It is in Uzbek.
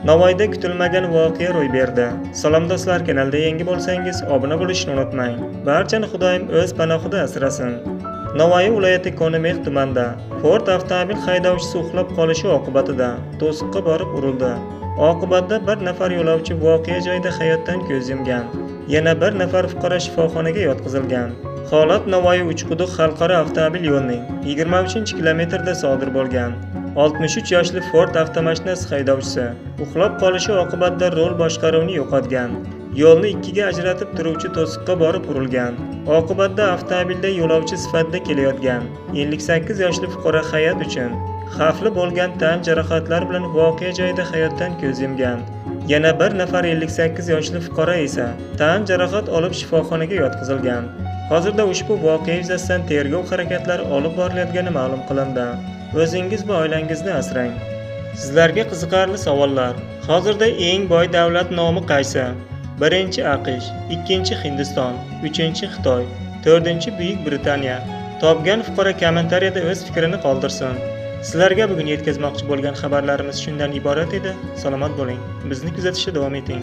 Navoiyda kutilmagan voqea ro'y berdi. Salom do'stlar, kanalda yangi bo'lsangiz, obuna bo'lishni unutmang. Barchani Xudoyim o'z panohida asrasin. Navoiy viloyati Konimex tumanida Ford avtomobil haydovchisi uxlab qolishi oqibatida to'siqqa borib urildi. Oqibatda bir nafar yo'lovchi voqea joyida hayotdan ko'z yumgan. Yana bir nafar fuqaro shifoxonaga yotqizilgan. Holat Navoiy Uchquduq xalqaro avtomobil yo'lining 23-kilometrda sodir bo'lgan. 63 yoshli Ford avtomashinasi haydovchisi uxlab qolishi oqibatida rul boshqaruvini yo'qotgan. Yo'lni ikkiga ajratib turuvchi to'siqqa borib urilgan. Oqibatda avtomobilda yo'lovchi sifatida kelayotgan 58 yoshli fuqaro hayot uchun xavfli bo'lgan tan jarohatlari bilan voqea joyida hayotdan ko'z yumgan. Yana bir nafar 58 yoshli fuqaro esa tan jarohat olib shifoxonaga yotqizilgan. Hozirda ushbu voqea yuzasidan tergov harakatlari olib borilayotgani ma'lum qilindi. O'zingiz va oilangizni asrang. Sizlarga qiziqarli savollar. Hozirda eng boy davlat nomi qaysi? Birinchi AQSh, ikkinchi Hindiston, uchinchi Xitoy, to'rtinchi Buyuk Britaniya. Topgan fuqaro kommentariyada o'z fikrini qoldirsin. Sizlarga bugun yetkazmoqchi bo'lgan xabarlarimiz shundan iborat edi. Salomat bo'ling. Bizni kuzatishda davom eting.